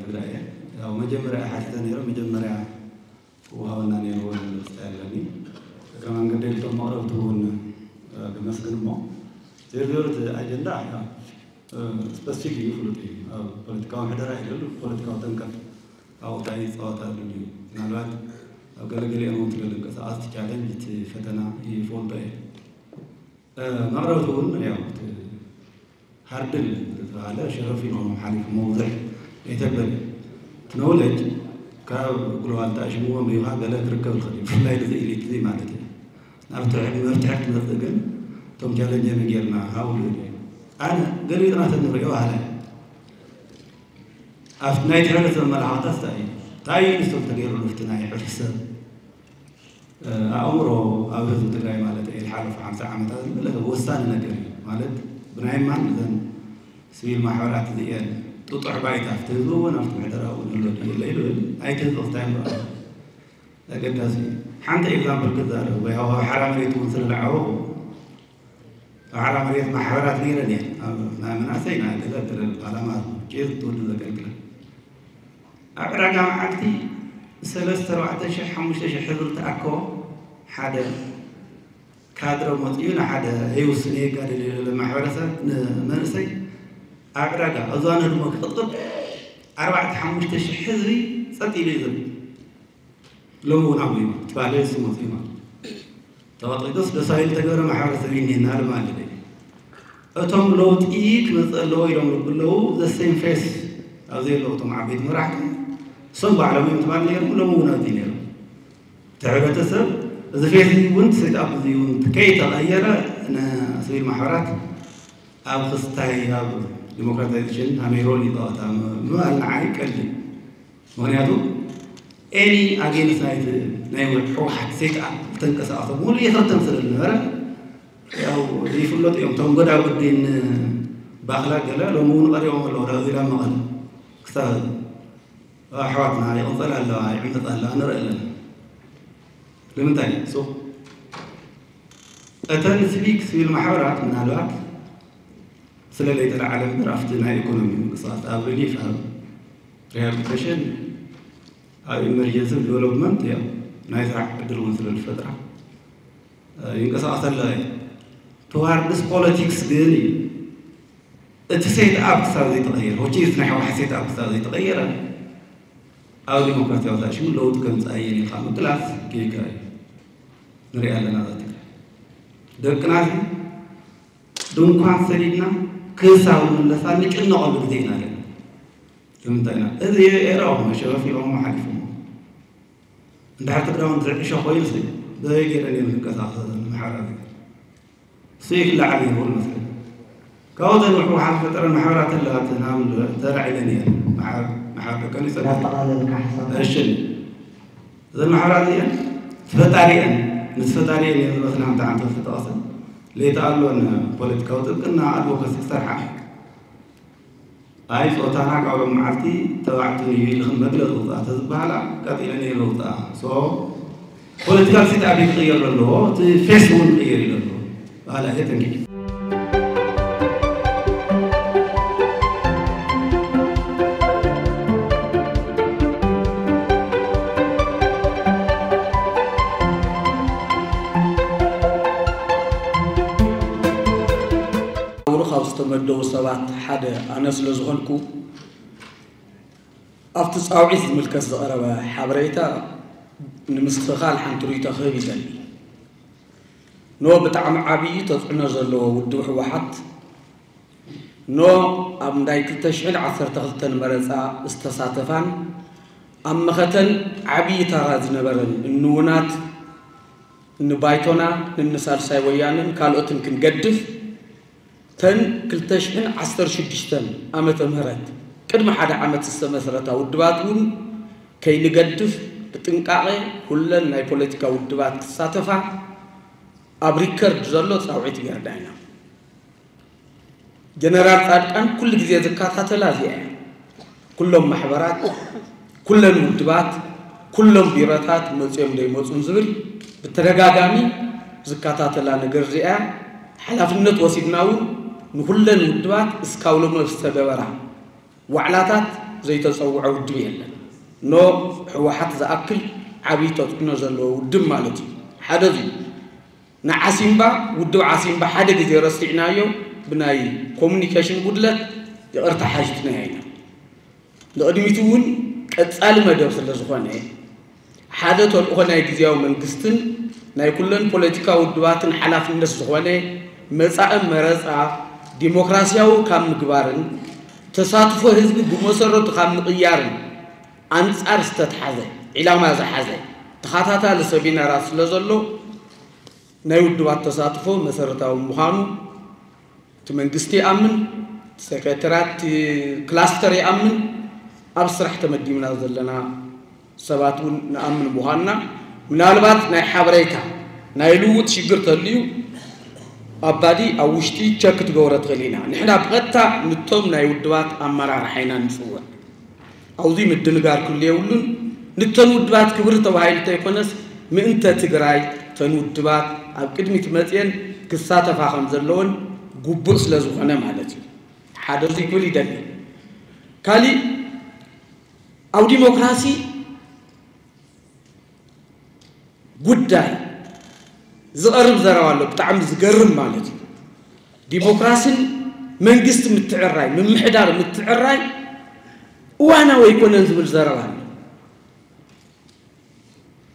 ትግራይ እየ። ያው መጀመርያ ሓቲተ ነይረ፣ መጀመርያ ክወሃበና ነይርዎ ዝብል ስታይ ኣለኒ። እግረ መንገደይ እቶም መቕረብቲ እውን፣ እ፣ ክመስግን እሞ፣ ዝርዝር እቲ ኣጀንዳ፣ ያው፣ እ፣ ስፐሲፊክ እዩ፣ ፍሉጥ እዩ። ኣብ ፖለቲካዊ ምሕደራ እዩ ዘሎ፣ ፖለቲካዊ ተንከፍ ኣብኡ እንታይ ይፃወት ኣሎ እዩ። ምናልባት ኣብ ገለገሊኦም እውን ትገል እንቅስቃስ፣ እቲ ቻለንጅ፣ እቲ ፈተና ይፈልጦ እየ። እ፣ መቕረብቲ እውን ያው እቲ ሃርድል ዝተባህለ ሸረፍ ኢሎም ሓሊፎም ብዙሕ ኣይተበል። እቲ ኖውለጅ ካብ ጉልባል ተኣሽምዎም እዩ፣ ገለ ክርከብ ይኽእል እዩ። ብፍላይ እዚ ኢሊት እዚ ማለት እዩ። ናብ ትሕቲ መፍትሒ ክትመጽእ ግን እቶም ቻለንጅ ጌርና ሃው ልብል እዩ። ኣነ ገሊኡ ጥናት ንሪኦ በሃላይ ኣብቲ ናይ ትሕቲ መመላኻታት እንታይ እዩ? እንታይ እዩ ኢንስቶል ተገይሩ ኣብቲ ናይ ሕብረተሰብ ኣእምሮ ኣብ ህዝቢ ትግራይ ማለት እዩ። ዝሓለፉ ሓምሳ ዓመታት ዝመለሰ ወሳኒ ነገር እዩ። ማለት ብናይ ማን እዘን ሲቪል ማሕበራት እዚአን ጥጡሕ ባይታ ኣብቲ ህዝቢ እውን ኣብቲ ምሕደራ እውን ኣሎ ድዩ የለ ይብል ኣይትህዝቢ ክስታይ ምርኣይ ኣገዳሲ እዩ። ሓንቲ ኤግዛምፕል ክዛረብ ወይ ኣብ ሓራ መሬት እውን ስለ ዝዓበኹ ኣብ ሓራ መሬት ማሕበራት ነይረን እየን። ኣብ ናይ መናእሰይ ናይ ገዛ ገለ ዓላማ ቄስ ትወዱ ዘገልግለን ኣብ ዕዳጋ መዓልቲ ሰለስተ ኣርባዕተ ሽሕ ሓሙሽተ ሽሕ ህዝቢ ዝተኣከቦ ሓደ ካድረ መፂኡ ንሓደ ህይወት ስነ የጋድል የለ ማሕበረሰብ ንመንእሰይ ኣብ ዕዳጋ እዛነ ድሞ ክቕጥቅጥ ኣርባዕተ ሓሙሽተ ሽሕ ህዝቢ ጸጥ ኢሉ እዩ ዘሎ። ሎሚ እውን ኣብኡ እዩ ትባለ ስሞት እዩ ማለት ተቐጥቅጥስ ደሳይል ተገረ ማሕበረሰብ ይኒና ማለት እዩ። እቶም ለውጢ ክመፅእ ኣለዎ ኢሎም ዝብለዉ ዘሴም ፌስ ኣብዚ ዘለዉ እቶም ዓበይቲ መራሕቲ እሶም ባዕሎም እዮም ትባል ነይሮም፣ ሎሚ እውን ኣብዚ ነይሮም። እቲ ሕብረተሰብ እዚ ፌስ እውን ሴት ኣፕ እዚ እውን ከይተቐየረ ንሲቪል ማሕበራት ኣብ ክስታይ ኣብ ዲሞክራታይዜሽን ሃመይ ሮል ይፃወታ ምባል ንዓይ ቀልዲ። ምክንያቱ ኤኒ ኣጌንስት ናይቲ ናይ ህወሓት ሴት ኣፕ ዝተንቀሳቐሰ ሙሉ የፈተም ስለ ዝነበረ ያው ይፍለጡ እዮም። እቶም ጎዳጉዲን ባኽላ ገለ ሎሚ እውን ቀሪቦም ኣለዉ ዳዊላ መቐለ ክሳብ ኣሕዋትና ይቕንፀል ኣለዋ ይዕምፅ ኣለዋ ንርኢ ኣለና። ንምንታይ ሱቕ እተን ሲቪክ ሲቪል ማሕበራት ምናልባት ስለ ለይተለዓለ እምበር ኣብቲ ናይ ኢኮኖሚ ምንቅስቃስ ኣብ ሪሊፍ ኣብ ሪሃብሊቴሽን ኣብ ኢመርጀንሲ ዲቨሎፕመንት እዮም ናይ ስራሕ ዕድል እውን ስለ ዝፈጥራ ይንቀሳቀስ ኣለዋ እዩ። ቱዋርድስ ፖለቲክስ ግን እዩ እቲ ሴት ኣፕ ክሳብ ዘይተቐየረ ወቺ ናይ ሕወሓት ሴት ኣፕ ክሳብ ዘይተቐየረ ኣብ ዲሞክራሲያዊ ታሽሙ ለውጢ ከምፅእ ኣየን ኢልካ ምግላፅ ጌጋ እዩ። ንሪኣ ኣለና እዛ ትግራይ ደቅና ድንኳን ሰዲድና ክሳብ ንምለሳ ንጭነቐሉ ግዜ ኢና ኣለና። ንምንታይ ኢና እዚ ኤራኹም ሸረፍ ኢሎም ሓሊፎም እንድሕር ትግራውን ዝዕሾ ኮይኑስ በበይ ገይረን እዮም ዝንቀሳቐሳ ዘሎ ማሕበራት እሱ ይክላዓል ይኸውን መስለኒ ካብኡ ተን ውሕወሓት ዝፈጠረ ማሕበራት ኣለዋ ተናም ተላዒለን እየን ማሕበር ደቀንስትዮ እሺ እዘን ማሕበራት እየን ፈጣሪአን ምስ ፈጣሪአን እየን ዝመስላ ሓንቲ ሓንቲ ዝተጠቐሰ ለይተኣሎን ፖለቲካዊ ጥብቅና ኣድቮካሲ ክሰርሓ ኣይ ጾታና ካብ ሎም መዓልቲ ተባዕትን እዩ ኢልኽን መግለፂ ውፃእ ተዝበሃላ ቀጢለን እየ ለውፃ ፖለቲካል ሲት ኣበይ ክቕየር ኣለዎ እቲ ፌስ እውን ክቕየር እዩ ኣለዎ በሃላ እየ ተንኪ ውሩ ካብ ዝተመደቡ ሰባት ሓደ ኣነ ስለ ዝኾንኩ ኣብቲ ፃውዒት ዝምልከት ዝቐረበ ሓበሬታ ንምስትኽኻል ሓንቲ ርእይቶ ክህብ ይደሊ። ኖ ብጣዕሚ ዓብዪ ተፅዕኖ ዘለዎ ውድብ ህወሓት ኖ ኣብ ናይ ክልተ ሽሕን ዓሰርተ ክልተን መረፃ ዝተሳተፋን ኣብ መኸተን ዓብዪ ታራ ዝነበረን እንውናት ንባይቶና ንንሳልሳይ ወያንን ካልኦትን ክንገድፍ ተን ክልተ ሽሕን ዓሰርተ ሽዱሽተን ዓመተ ምህረት ቅድሚ ሓደ ዓመት ዝተመስረታ ውድባት እውን ከይንገድፍ ብጥንቃቄ ኩለን ናይ ፖለቲካ ውድባት ክሳተፋ ኣብ ሪከርድ ዘሎ ፃውዒት ገርና ኢና። ጀነራል ፃድቃን ኩሉ ግዜ ዝከታተላ እዚኣ እያ። ኩሎም ማሕበራት፣ ኩለን ውድባት፣ ኩሎም ቢሮታት መፅዮም ዶ ይመፁን ዝብል ብተደጋጋሚ ዝከታተላ ነገር እዚኣ ሓላፍነት ወሲድና እውን ንኩለን ውድባት እስካብ ሎሚ ዝተገበራ ዋዕላታት ዘይተጸውዐ ውድብ የለን። ኖ፣ ህወሓት ዝኣክል ዓብዪ ተፅዕኖ ዘለዎ ውድብ ማለት እዩ። ሓደ እዚ እዩ። ንዓሲምባ፣ ውድብ ዓሲምባ ሓደ ግዜ ረሲዕናዮ፣ ብናይ ኮሙኒኬሽን ጉድለት ይቕርታ ሓቲትናዮ ኢና። ንቕድሚቱ እውን ቀፃሊ መደብ ስለ ዝኾነ፣ ሓደ ተልእኾ ናይ ግዝያዊ መንግስትን ናይ ኩለን ፖለቲካዊ ውድባትን ሓላፍነት ዝኾነ፣ መጻኢ መረጻ ዲሞክራሲያዊ ካብ ምግባርን ተሳትፎ ህዝቢ ብመሰረቱ ካብ ምቕያርን ኣንጻር ዝተትሓዘ፣ ዒላማ ዝሓዘ ተኸታታሊ ሰሚናራት ስለ ዘሎ፣ ናይ ውድባት ተሳትፎ መሰረታዊ ምዃኑ እቲ መንግስቲ ይኣምን፣ ሴክሬታርያት ክላስተር ይኣምን፣ ኣብ ስራሕ ተመዲብና ዘለና ሰባት እውን ንኣምን ምዃንና፣ ምናልባት ናይ ሓበሬታ ናይ ልውውጥ ሽግር ተልዩ ኣባዲ ኣብ ውሽጢ ቸክ ክትገብሮ ትኽእል ኢና። ንሕና ብቐጥታ ንቶም ናይ ውድባት ኣመራርሓ ኢና ንፅውዕ። ኣብዚ ምድንጋር ክህሉ የብሉን። ንተን ውድባት ክብሪ ተባሂሉ እንተይኮነስ፣ ምእንተ ትግራይ ተን ውድባት ኣብ ቅድሚት መፅየን ክሳተፋ ከም ዘለወን ግቡእ ስለ ዝኾነ ማለት እዩ። ሓደ እዚ ክብል ይደሊ። ካሊእ፣ ኣብ ዲሞክራሲ ጉዳይ ዝቐርብ ዘረባ ኣሎ፣ ብጣዕሚ ዝገርም ማለት እዩ። ዲሞክራሲን መንግስቲ ምትዕራይ፣ ምምሕዳር ምትዕራይ እዋናዊ ኣይኮነን ዝብል ዘረባ ኣሎ።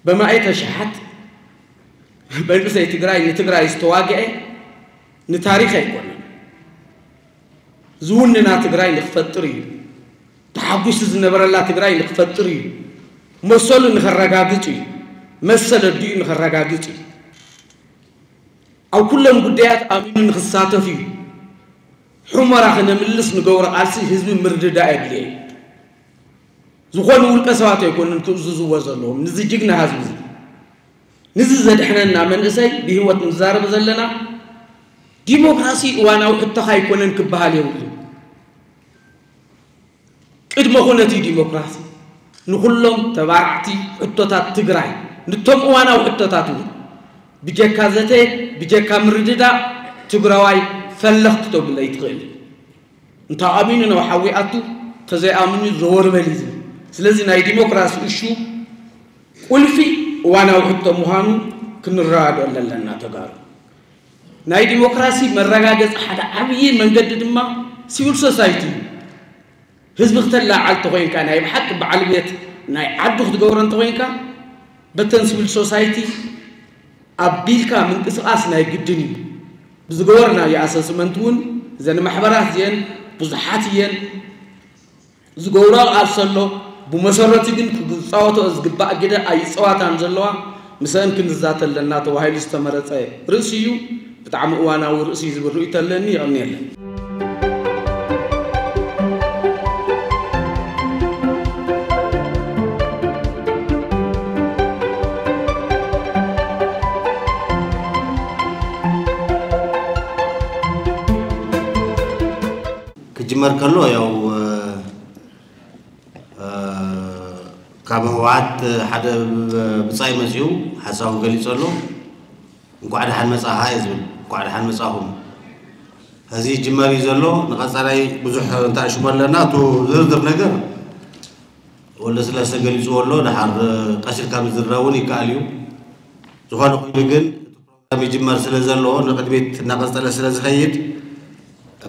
በማእተ ሸሓት መንእሰይ ትግራይ ንትግራይ ዝተዋግአ ንታሪኽ ኣይኮነን። ዝውንና ትግራይ ንክፈጥር እዩ። ተሓጒሱ ዝነበረላ ትግራይ ንክፈጥር እዩ። መሰሉ ንኸረጋግጽ እዩ። መሰል ኣዲኡ ንኸረጋግጽ እዩ። ኣብ ኩሎም ጉዳያት ኣሚኑ ንክሳተፍ እዩ። ሑመራ ክነምልስ ንገብሮ ቃልሲ ህዝቢ ምርድዳእ የድልዮ እዩ። ዝኾኑ ውልቀ ሰባት ኣይኮኑን ክእዝዝዎ ዘለዎም። ንዚ ጅግና ህዝቢ እዚ፣ ንዚ ዘድሕነና መንእሰይ ብህይወት ንዛረብ ዘለና፣ ዲሞክራሲ እዋናዊ ሕቶኻ ኣይኮነን ክበሃል የብሉን። ቅድመ ኩነት እዩ ዲሞክራሲ። ንኹሎም ተባራዕቲ ሕቶታት ትግራይ፣ ንቶም እዋናዊ ሕቶታት እውን ብጀካ ዘተ፣ ብጀካ ምርድዳእ ትግራዋይ ፈለኽ ክተብሎ ኣይትኽእል። እንተ ኣሚኑ ናብ ሓዊ ኣቱ፣ ተዘይኣሚኑ ዘወር በል እዩ ዝብል። ስለዚ ናይ ዲሞክራሲ እሹ ቁልፊ እዋናዊ ሕቶ ምዃኑ ክንረዳድኦ ኣለና ተጋሩ። ናይ ዲሞክራሲ መረጋገፂ ሓደ ዓብዪ መንገዲ ድማ ሲቪል ሶሳይቲ እዩ። ህዝቢ ክተለዓል ተኾይንካ፣ ናይ ብሓቂ በዓል ቤት ናይ ዓዱ ክትገብሮ እንተኾይንካ፣ በተን ሲቪል ሶሳይቲ ኣቢልካ ምንቅስቓስ ናይ ግድን እዩ። ብዝገበርናዮ ኣሰስመንት እውን እዘን ማሕበራት እዚአን ብዙሓት እየን። ዝገብሮ ቃልሲ ኣሎ። ብመሰረቱ ግን ክፃወቶ ዝግባእ ግደ ኣይፀዋታን ዘለዋ፣ ምስአን ክንዛተ ኣለና ተባሂሉ ዝተመረፀ ርእሲ እዩ። ብጣዕሚ እዋናዊ ርእሲ እዩ ዝብል ርእይቶ ኣለኒ። የቐንየለይ። ክጅመር ከሎ ያው ካብ ህወሓት ሓደ ብፃይ መፅኡ ሓሳቡ ገሊፁ ኣሎ። እንኳዕ ደሓን መፃኻ እየ ዝብል። እንኳዕ ደሓን መፃኹም። ሕዚ ይጅመር እዩ ዘሎ። ንቐፃላይ ብዙሕ እንተኣሽሙ ኣለና። እቱ ዝርዝር ነገር ወልደስላሰ ገሊፅዎ ኣሎ። ደሓር ቀስ ኢልካ ምዝራብ እውን ይከኣል እዩ። ዝኾነ ኮይኑ ግን ፕሮግራም ይጅመር ስለ ዘሎ ንቕድሚት እናቐፀለ ስለ ዝኸይድ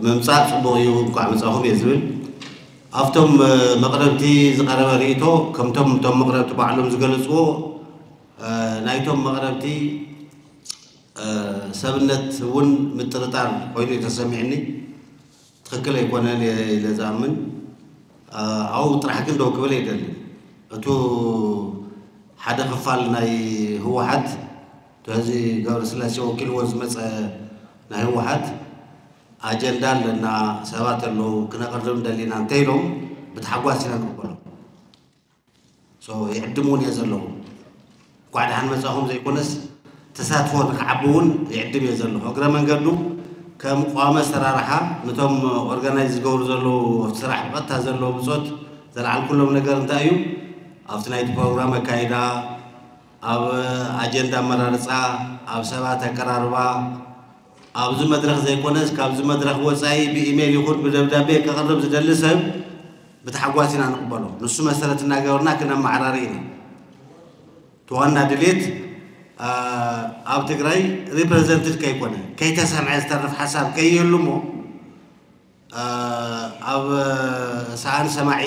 ምምፃእ ፅቡቕ እዩ። እንኳዕ መፃኹም እየ ዝብል። ኣብቶም መቕረብቲ ዝቐረበ ርእይቶ ከምቶም እቶም መቕረብቲ ባዕሎም ዝገለፅዎ ናይቶም መቕረብቲ ሰብነት እውን ምጥርጣር ኮይኑ እዩ ተሰሚዕኒ። ትኽክል ኣይኮነን ኢለ ዝኣምን። ኣብኡ ጥራሕ ግን ደው ክብል ኣይደልን። እቱ ሓደ ክፋል ናይ ህወሓት፣ እቲ ሕዚ ገብረስላሴ ወኪልዎ ዝመፀ ናይ ህወሓት ኣጀንዳ ኣለና፣ ሰባት ኣለዉ ክነቕርብ እንደሊና እንተኢሎም ብታሕጓስ ኢና ንቕበሎም። ይዕድም እውን እየ ዘለኹ። እንኳዕ ደሓን መፃኹም ዘይኮነስ ተሳትፎ ንክዓቢ እውን ይዕድም እየ ዘለኹ። እግረ መንገዱ ከም ቋሚ ኣሰራርሓ ነቶም ኦርጋናይዝ ዝገብሩ ዘለዉ ኣብቲ ስራሕ ብቐጥታ ዘለዉ ብፆት ዘልዓልኩሎም ነገር እንታይ እዩ? ኣብቲ ናይቲ ፕሮግራም ኣካይዳ፣ ኣብ ኣጀንዳ ኣመራርፃ፣ ኣብ ሰባት ኣቀራርባ፣ ኣብዚ መድረኽ ዘይኮነስ ካብዚ መድረኽ ወፃኢ ብኢሜይል ይኹን ብደብዳቤ ከቕርብ ዝደሊ ሰብ ብታሕጓስ ኢና ንቕበሎ። ንሱ መሰረት እናገበርና ክነመዓራሪ ኢና። እቲ ዋና ድሌት ኣብ ትግራይ ሪፕሬዘንትድ ከይኮነ ከይተሰምዐ ዝተርፍ ሓሳብ ከይህሉ እሞ ኣብ ሰኣን ሰማዒ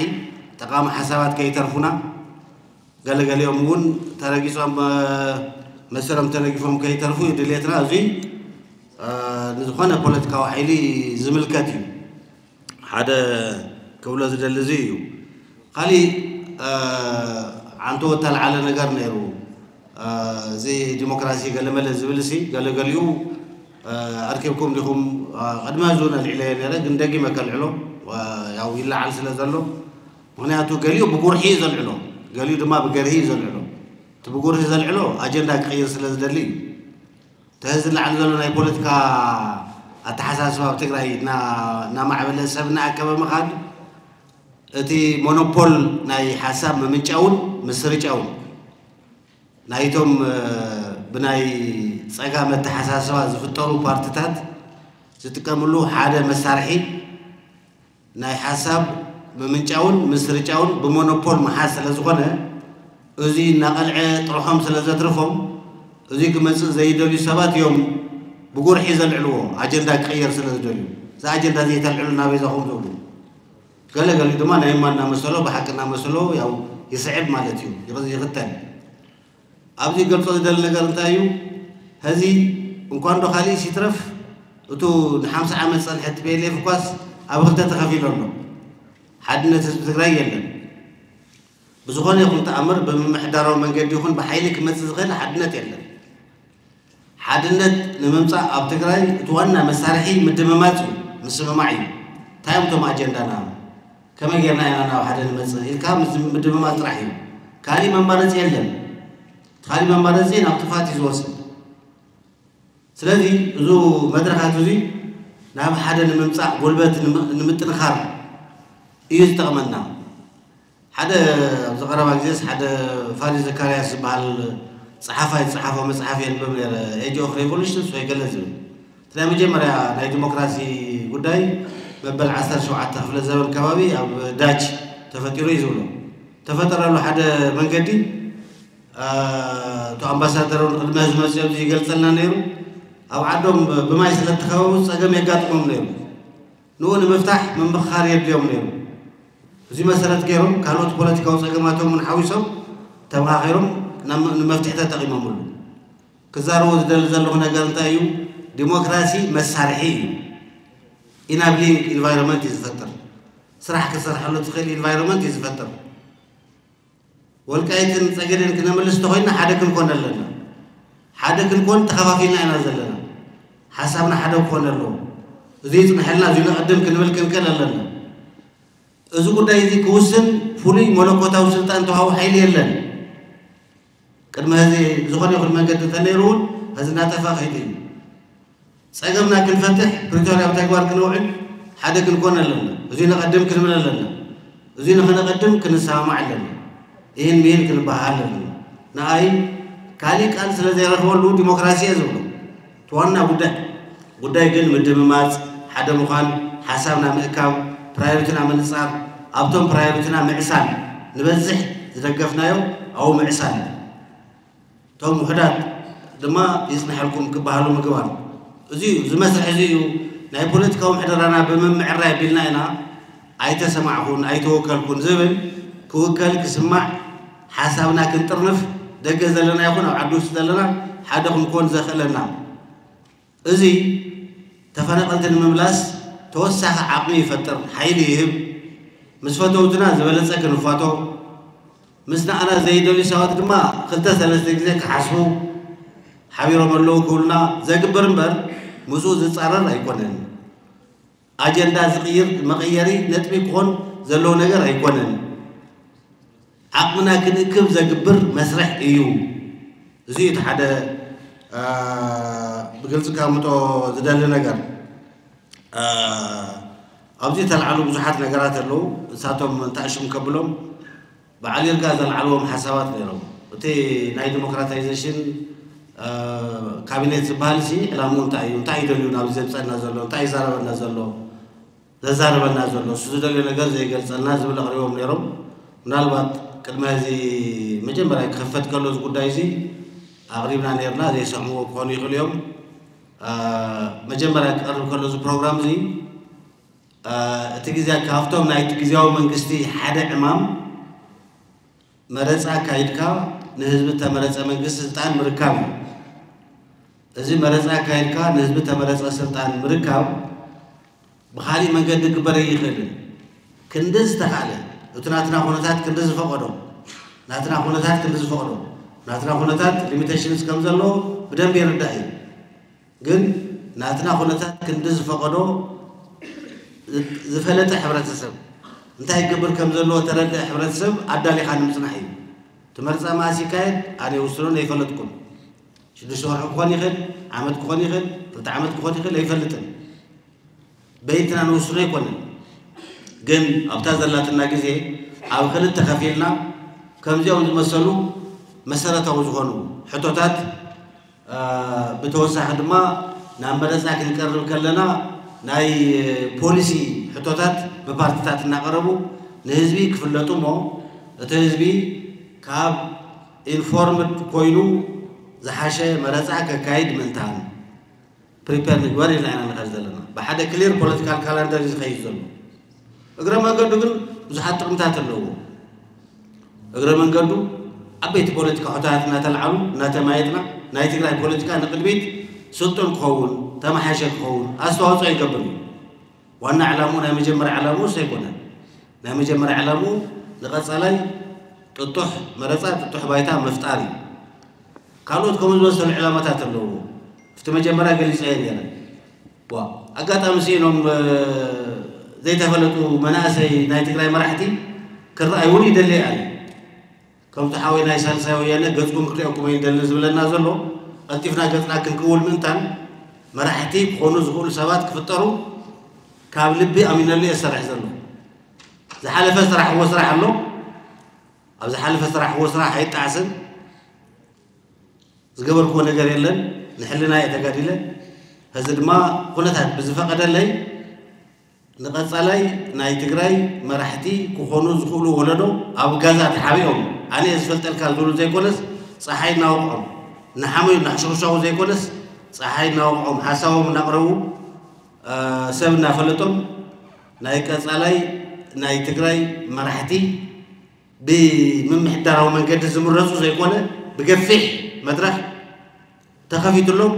ጠቓሚ ሓሳባት ከይተርፉና ገለገሊኦም እውን ተረጊፆም መሰሎም ተነጊፎም ከይተርፉ ድሌትና እዙይ ንዝኾነ ፖለቲካዊ ሓይሊ ዝምልከት እዩ። ሓደ ክብሎ ዝደሊ እዚ እዩ። ካሊእ ዓንቶ ወተልዓለ ነገር ነይሩ። እዚ ዲሞክራሲ ገለመለ ዝብል ሲ ገለገሊኡ ኣርኪብኩም ዲኹም? ቅድመ ዙን ኣልዒለዮ ነይረ፣ ግን ደጊመ ከልዕሎ ያው ይለዓል ስለ ዘሎ። ምክንያቱ ገሊኡ ብጉርሒ እዩ ዘልዕሎ፣ ገሊኡ ድማ ብገርሂ እዩ ዘልዕሎ። እቲ ብጉርሒ ዘልዕሎ ኣጀንዳ ክቕይር ስለ ዝደሊ እዩ። ተዚ ዝለዓል ዘሎ ናይ ፖለቲካ ኣተሓሳስባ ኣብ ትግራይ እናማዕበለ ሰብ እናኣከበ ምኻድ እቲ ሞኖፖል ናይ ሓሳብ ምምንጫውን ምስርጫውን ናይቶም ብናይ ጸጋ መተሓሳስባ ዝፍጠሩ ፓርትታት ዝጥቀምሉ ሓደ መሳርሒ ናይ ሓሳብ ምምንጫውን ምስርጫውን ብሞኖፖል መሓዝ ስለ ዝኾነ እዙ እናቐልዐ ጥርሖም ስለ ዘትርፎም እዙ ክመፅእ ዘይደልዩ ሰባት እዮም ብጉርሒ ዘልዕልዎ ኣጀንዳ ክቕየር ስለ ዝደልዩ እዛ ኣጀንዳ ዘይተልዕሉ ናበይ ዛኹም ትብሉ። ገለገሊኡ ድማ ናይ እማ እናመሰሎ ብሓቂ እናመሰሎ ያው ይስዕብ ማለት እዩ፣ ይኽተል። ኣብዚ ገልጾ ዝደሊ ነገር እንታይ እዩ? ሕዚ እንኳን ዶ ካሊእ ሲትረፍ እቱ ንሓምሳ ዓመት ጸንሐ ቲ ፒ ኤል ኤፍ እኳስ ኣብ ክልተ ተኸፊሉ ኣሎ። ሓድነት ህዝቢ ትግራይ የለን። ብዝኾነ ይኹን ተኣምር ብምምሕዳራዊ መንገዲ ይኹን ብሓይሊ ክመጽእ ዝኽእል ሓድነት የለን። ሓድነት ንምምጻእ ኣብ ትግራይ እቲ ዋና መሳርሒ ምድምማጽ እዩ፣ ምስምማዕ እዩ። እንታይ እዮም እቶም ኣጀንዳና? ከመይ ጌርና ኢና ናብ ሓደ ንመጽእ ኢልካ ምስ ምድምማጽ ጥራሕ እዩ። ካሊእ መማረጺ የለን። እቲ ካሊእ መማረጺ ናብ ጥፋት እዩ ዝወስድ። ስለዚ እዙ መድረኻት እዙይ ናብ ሓደ ንምምጻእ ጉልበት ንምጥንኻር እዩ ዝጠቕመና። ሓደ ኣብዚ ቀረባ ግዜስ ሓደ ፋሊ ዘካርያስ ዝበሃል ጸሓፋይ ዝጸሓፎ መጽሓፍ የንብብ ነይረ፣ ኤጅ ኦፍ ሬቮሉሽንስ ወይ ገለ ዝብል እቲ ናይ መጀመርያ ናይ ዲሞክራሲ ጉዳይ መበል ዓሰርተ ሸውዓተ ክፍለ ዘበን ከባቢ ኣብ ዳች ተፈጢሩ እዩ ዝብሎ። ተፈጠረሉ ሓደ መንገዲ እቱ ኣምባሳደር እውን ቅድሚ ህዝቢ መፅኦ ይገልፀልና ነይሩ። ኣብ ዓዶም ብማይ ስለተኸበቡ ፀገም የጋጥሞም ነይሩ። ንኡ ንምፍታሕ ምምኽኻር የድልዮም ነይሩ። እዚ መሰረት ገይሮም ካልኦት ፖለቲካዊ ፀገማቶም እውን ሓዊሶም ተመኻኺሮም ንመፍትሒ ተጠቒሞምሉ። ክዛረቦ ዝደሊ ዘለኹ ነገር እንታይ እዩ? ዲሞክራሲ መሳርሒ እዩ። ኢናብሊንግ ኢንቫይሮንመንት እዩ ዝፈጥር። ስራሕ ክትሰርሓሉ ትኽእል ኢንቫይሮንመንት እዩ ዝፈጥር። ወልቃይትን ፀገዴን ክነምልስ እንተኾይንና ሓደ ክንኮን ኣለና። ሓደ ክንኮን ተኸፋፊልና ኢና ዘለና። ሓሳብና ሓደ ክኾን ኣለዎ። እዚ ይፅንሐልና፣ እዚ ንቐድም ክንብል ክንክእል ኣለና። እዚ ጉዳይ እዚ ክውስን ፍሉይ መለኮታዊ ስልጣን ተዋህቦ ሓይሊ የለን። ቅድሚ ሕዚ ዝኾነ ይኹን መንገዲ እንተነይሩ እውን ሕዚ እናጠፋ ከይዱ እዩ። ፀገምና ክንፈትሕ ፕሪቶርያ ኣብ ተግባር ክነውዕል ሓደ ክንኮን ኣለና። እዚ ንቐድም ክንብል ኣለና። እዚ ንኽነቐድም ክንሰማማዕ ኣለና። ይህን ሚህን ክንበሃል ኣለና። ንኣይ ካሊእ ቃል ስለ ዘይረኽበሉ ዲሞክራሲ እየ ዝብሎ። እቲ ዋና ጉዳይ ጉዳይ ግን ምድምማፅ፣ ሓደ ምዃን፣ ሓሳብና ምእካብ፣ ፕራዮሪቲና ምንፃር፣ ኣብቶም ፕራዮሪቲና ምዕሳል፣ ንበዝሕ ዝደገፍናዮ ኣብኡ ምዕሳል። እቶም ውሑዳት ድማ ይፅንሐልኩም ክበሃሉ ምግባር። እዚ እዩ፣ እዚ መስርሕ እዚ እዩ ናይ ፖለቲካዊ ምሕደራና ብምምዕራይ ቢልና ኢና ኣይተሰማዕኩን፣ ኣይተወከልኩን ዝብል ክውከል፣ ክስማዕ፣ ሓሳብና ክንጥርንፍ፣ ደገ ዘለና ይኹን ኣብ ዓዲ ውሽጢ ዘለና ሓደ ክንኮን ዘኽእለና። እዚ ተፈናቐልቲ ንምምላስ ተወሳኺ ዓቕሚ ይፈጥር፣ ሓይሊ ይህብ። ምስ ፈተውትና ዝበለፀ ክንፋቶ፣ ምስ ንዓና ዘይደልዩ ሰባት ድማ ክልተ ሰለስተ ግዜ ክሓስቡ ሓቢሮም ኣለዉ ክብሉና ዘግብር እምበር ምስኡ ዝፃረር ኣይኮነን። ኣጀንዳ ዝቕይር መቐየሪ ነጥቢ ክኾን ዘለዎ ነገር ኣይኮነን። ዓቕምና ክንእክብ ዘግብር መስርሕ እዩ። እዚ እዩ እቲ ሓደ ብግልፂ ከምጦ ዝደሊ ነገር። ኣብዚ ተልዓሉ ብዙሓት ነገራት ኣለዉ። ንሳቶም እንታይ ሽም ከብሎም በዓል ይርጋ ዘልዓልዎም ሓሳባት ነይሮም። እቲ ናይ ዲሞክራታይዜሽን ካቢኔት ዝበሃል ሲ ዕላምኡ እንታይ እዩ? እንታይ እዩ ደልዩ ናብዚ ዘምፀና ዘሎ? እንታይ ይዛረበና ዘሎ? ዘዛርበና ዘሎ፣ እሱ ዝደልዮ ነገር ዘይገልጸልና ዝብል ኣቕሪቦም ነይሮም። ምናልባት ቅድሚ እዚ መጀመርያ ክኽፈት ከሎ እዚ ጉዳይ እዚ ኣቕሪብና ነይርና፣ ዘይሰምዕዎ ክኾኑ ይኽእሉ እዮም። አ፣ መጀመርያ ክቐርብ ከሎ እዚ ፕሮግራም እዚ፣ አ፣ እቲ ግዜ ካብቶም ናይቲ ግዜያዊ መንግስቲ ሓደ ዕማም መረጻ ኣካይድካ ንህዝቢ እተመረጸ መንግስቲ ስልጣን ምርካብ እዩ። እዚ መረጻ ኣካይድካ ንህዝቢ እተመረጸ ስልጣን ምርካብ ብኻሊእ መንገዲ ክግበር ኣይኽእልን። ክንዲ ዝተኻእለ፣ እቲ ናትና ኩነታት ክንዲ ዝፈቐዶ፣ ናትና ኩነታት ክንዲ ዝፈቐዶ፣ ናትና ኩነታት ሊሚቴሽንስ ከም ዘለዎ ብደንቢ ይርዳእ እዩ። ግን ናትና ኩነታት ክንዲ ዝፈቐዶ ዝፈለጠ ሕብረተሰብ፣ እንታይ ክገብር ከም ዘለዎ ተረድአ ሕብረተሰብ ኣዳሊኻ ንምጽናሕ እዩ። እቲ መረጻ መኣስ ይካየድ ኣነ ይውስኖ ኣይፈለጥኩን። ሽዱሽተ ወርሒ ክኾን ይኽእል፣ ዓመት ክኾን ይኽእል፣ ክልተ ዓመት ክኾን ይኽእል፣ ኣይፈልጥን። በይንትና ንውስኖ ኣይኮነን። ግን ኣብታ ዘላትና ግዜ ኣብ ክልተ ከፊልና ከምዚኦም ዝመሰሉ መሰረታዊ ዝኾኑ ሕቶታት፣ አ፣ ብተወሳኺ ድማ ናብ መረጻ ክንቀርብ ከለና ናይ ፖሊሲ ሕቶታት ብፓርቲታት እናቐረቡ ንህዝቢ ክፍለጡ እሞ እቲ ህዝቢ ካብ ኢንፎርምድ ኮይኑ ዝሓሸ መረጻ ከካይድ ምእንታን ፕሪፔር ንግበር ኢልና ኢና ንኸድ ዘለና። ብሓደ ክሊር ፖለቲካል ካላንደር እዩ ዝኸይድ ዘሎ። እግረ መንገዱ ግን ብዙሓት ጥቕምታት ኣለዎ። እግረ መንገዱ ዓበይቲ ፖለቲካ ሕቶታት እናተልዓሉ እናተማየጥና ናይ ትግራይ ፖለቲካ ንቕድሚት ስልጡን ክኸውን፣ ተመሓሸ ክኸውን ኣስተዋፅኦ ይገብር እዩ። ዋና ዕላምኡ፣ ናይ መጀመርያ ዕላምኡ እሱ ኣይኮነን። ናይ መጀመርያ ዕላምኡ ንቐፃላይ ጥጡሕ መረፃ፣ ጥጡሕ ባይታ ምፍጣር እዩ። ካልኦት ከምኡ ዝመሰሉ ዕላማታት ኣለዎ። ኣብቲ መጀመርያ ገሊፀ እየ ነይረ። ዋ፣ ኣጋጣሚ ስኢኖም፣ እ፣ ዘይተፈለጡ መናእሰይ ናይ ትግራይ መራሕቲ ክረኣይ እውን ይደሊ ኣለ። ከምቲ ሓወይ ናይ ሳልሳይ ወያነ ገፅኩም ክሪኦኩም እየ ይደሊ ዝብለና ዘሎ፣ ቀልጢፍና ገፅና ክንክውል ምእንታን መራሕቲ ክኾኑ ዝኽእሉ ሰባት ክፍጠሩ ካብ ልቢ ኣሚነሉ እየ ዝሰርሕ ዘሎ። ዝሓለፈ ስራሕ እዎ ስራሕ ኣሎ። ኣብ ዝሓለፈ ስራሕ እዎ ስራሕ ኣይጣዕስን። ዝገበርክዎ ነገር የለን። ንሕልና እየ ተጋዲለ። ሕዚ ድማ ኩነታት ብዝፈቐደለይ ንቐፃላይ ናይ ትግራይ መራሕቲ ክኾኑ ዝኽእሉ ወለዶ ኣብ ጋዛ ተሓቢኦም፣ ኣነ እየ ዝፈልጠልካ ዝብሉ ዘይኮነስ፣ ፀሓይ እናወቕዖም፣ እናሓመዩ እናሕሸኹሻኹ ዘይኮነስ፣ ፀሓይ እናወቕዖም ሓሳቦም እናቕረቡ፣ እ፣ ሰብ እናፈለጦም ናይ ቀፃላይ ናይ ትግራይ መራሕቲ ብምምሕዳራዊ መንገዲ ዝምረፁ ዘይኮነ፣ ብገፊሕ መድረኽ ተኸፊትሎም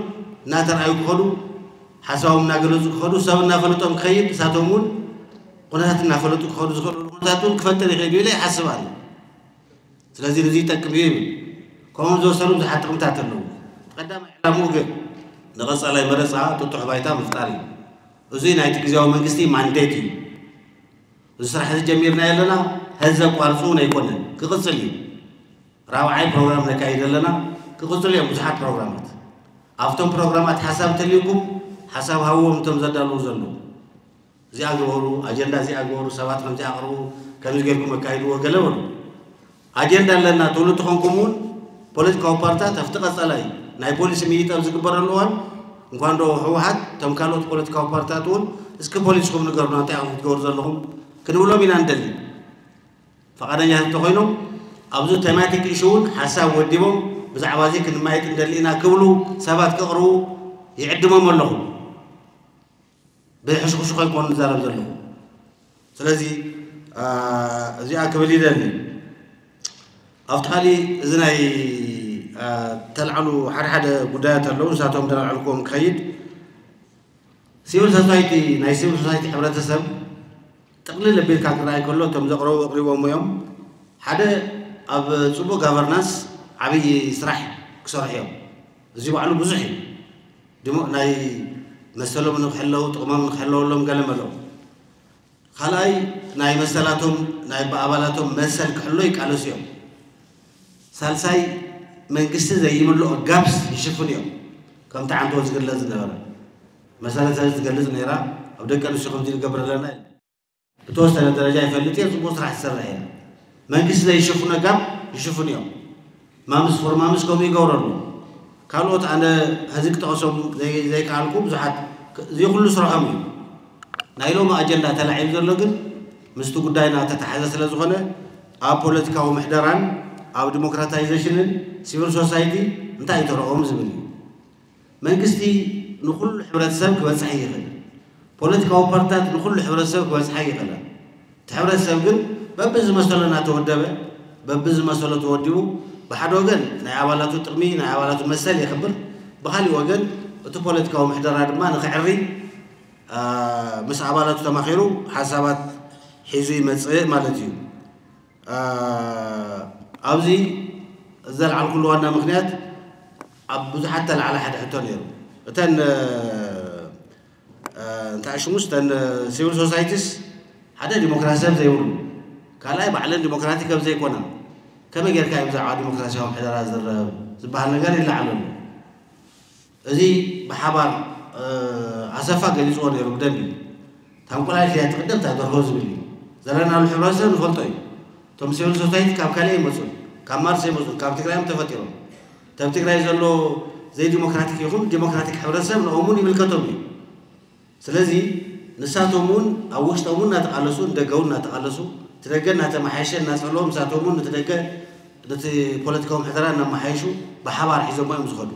እናተርኣዩ ክኸዱ፣ ሓሳቦም እናገለፁ ክኸዱ፣ ሰብ እናፈለጦም ክኸይድ፣ ንሳቶም እውን ኩነታት እናፈለጡ ክኸዱ ዝኽእሉ ኩነታት እውን ክፈጥር ይኽእል እዩ ኢለ ይሓስብ ኣለ። ስለዚ ነዚ ይጠቅም እዩ ይብል። ከምኡ ዝወሰኑ ብዙሓት ጥቕምታት ኣለዉ። ቀዳማይ ዕላምኡ ግን ንቐፃላይ መረፃ ጥጡሕ ባይታ ምፍጣር እዩ። እዚ ናይቲ ግዜያዊ መንግስቲ ማንዴት እዩ። እዚ ስራሕ እዚ ጀሚርና ኣለና፣ ሕዚ ዘቋርፁ እውን ኣይኮነን፣ ክቕፅል እዩ። ራብዓይ ፕሮግራም ነካይድ ኣለና፣ ክቕፅሉ እዮም ብዙሓት ፕሮግራማት። ኣብቶም ፕሮግራማት ሓሳብ ተልዩኩም፣ ሓሳብ ሃብዎም እቶም ዘዳልዉ ዘለዉ። እዚኣ ግበሩ፣ ኣጀንዳ እዚኣ ግበሩ፣ ሰባት ከምዚ ኣቕርቡ፣ ከምዚ ጌርኩም ኣካይድዎ፣ ገለ በሉ። ኣጀንዳ ኣለና ትብሉ ተኾንኩም እውን፣ ፖለቲካዊ ፓርትታት ኣብቲ ቀፃላይ ናይ ፖሊሲ ምይይጥ ኣብ ዝግበረሉ እዋን፣ እንኳን ዶ ህወሓት፣ እቶም ካልኦት ፖለቲካዊ ፓርትታት እውን፣ እስኪ ፖሊስኩም ንገሩና፣ እንታይ ኢኹም ክትገብሩ ዘለኹም ክንብሎም ኢና ንደሊ። ፈቓደኛታት እንተኾይኖም፣ ኣብዚ ቴማቲክ ኢሹ እውን ሓሳብ ወዲቦም፣ ብዛዕባ እዚ ክንማየጥ ንደሊ ኢና ክብሉ ሰባት ከቕርቡ ይዕድሞም ኣለኹ። ብሕሽኹሽኹ ኣይኮኑ ዝዛረብ ዘለኹ። ስለዚ፣ አ፣ እዚኣ ክብል ይደሊ። ኣብቲ ካሊእ እዚ ናይ፣ አ፣ ተልዓሉ ሓደ ሓደ ጉዳያት ኣለዉ፣ ንሳቶም እንዳልዓልኩዎም ክኸይድ። ሲቪል ሶሳይቲ፣ ናይ ሲቪል ሶሳይቲ ሕብረተሰብ ጥቕልል ኣቢልካ ክረኣይ ከሎ፣ እቶም ዘቕረቡ ኣቕሪቦም እዮም። ሓደ ኣብ ፅቡቕ ጋቨርናንስ ዓብዪ ስራሕ ክሰርሑ እዮም። እዚ ባዕሉ ብዙሕ እዩ። ድሞ ናይ መሰሎም ንክሕለው፣ ጥቕሞም ንክሕለወሎም ገለ መለው። ካልኣይ ናይ መሰላቶም፣ ናይ ብኣባላቶም መሰል ክሕሎ ይቃለሱ እዮም። ሳልሳይ መንግስቲ ዘይምልኦ ጋፕስ ይሽፍኑ እዮም። ከምቲ ዓንቶ ዝግለጽ ዝነበረ መሰረት ትገልጽ ነይራ። ኣብ ደቂ ኣንስትዮ ከምዚ ንገብር ኣለና ኢለ። ብተወሰነ ደረጃ ይፈልጥ እየ፣ ጽቡቕ ስራሕ ትሰርሕ እያ። መንግስቲ ዘይሽፍኖ ጋፕ ይሽፍኑ እዮም። ማምስ ፎር ማምስ ከምኡ ይገብረሉ። ካልኦት ኣነ ሕዚ ክጠቕሶም ዘይ-፣ ዘይከኣልኩ ብዙሓት ክ-፣ እዚ ኩሉ ስርሖም እዩ። ናይ ሎሚ ኣጀንዳ ተላዒሉ ዘሎ ግን ምስቲ ጉዳይና ተተሓዘ ስለ ዝኾነ ኣብ ፖለቲካዊ ምሕደራን ኣብ ዲሞክራታይዜሽንን ሲቪል ሶሳይቲ እንታይ እዩ ተረኦም ዝብል እዩ። መንግስቲ ንኹሉ ሕብረተሰብ ክበፅሐ ይኽእል። ፖለቲካዊ ፓርትታት ንኹሉ ሕብረተሰብ ክበፅሐ ይኽእላል። እቲ ሕብረተሰብ ግን በብዝመሰሎ እናተወደበ በብዝመሰሎ ተወዲቡ ብሓደ ወገን ናይ ኣባላቱ ጥቕሚ ናይ ኣባላቱ መሰል የኽብር፣ ብኻሊእ ወገን እቲ ፖለቲካዊ ምሕደራ ድማ ንክዕሪ ምስ ኣባላቱ ተማኺሩ ሓሳባት ሒዙ ይመፅእ ማለት እዩ። ኣብዚ ዘልዓልኩሉ ዋና ምኽንያት ኣብ ብዙሓት ተልዓለ ሓደ ሕቶ ነይሩ። እተን እንታይ ሽሙስ እተን ሲቪል ሶሳይቲስ ሓደ ዲሞክራሲ ኣብ ዘይብሉ ካልኣይ ባዕለን ዲሞክራቲክ ኣብ ዘይኮና ከመይ ጌርካ እዩ ብዛዕባ ዲሞክራሲያዊ ምሕደራ ዝዝረብ ዝበሃል ነገር ይለዓል ኣሎ። እዚ ብሓባር ኣሰፋ ገሊፅዎ ነይሩ ብደንቢ። ታንቆላይ እያ ትቕደም እታ ደርሆ ዝብል እዩ ዘለናሉ ሕብረተሰብ ንፈልጦ እዩ። እቶም ሲቪል ሶሳይቲ ካብ ካልእ ይመፁ፣ ካብ ማርስ ይመፁ፣ ካብ ትግራይ እዮም ተፈጢሮም። እተብ ትግራይ ዘሎ ዘይዲሞክራቲክ ይኹን ዲሞክራቲክ ሕብረተሰብ ንኦም እውን ይምልከቶም እዩ። ስለዚ ንሳቶም እውን ኣብ ውሽጦም እውን እናተቓለሱ ንደገ እውን እናተቓለሱ እቲ ደገ እናተመሓየሸ እናፀለዎም ንሳቶም እውን ነቲ ደገ ነቲ ፖለቲካዊ ምሕደራ እናመሓየሹ ብሓባር ሒዞሞ እዮም ዝኸዱ።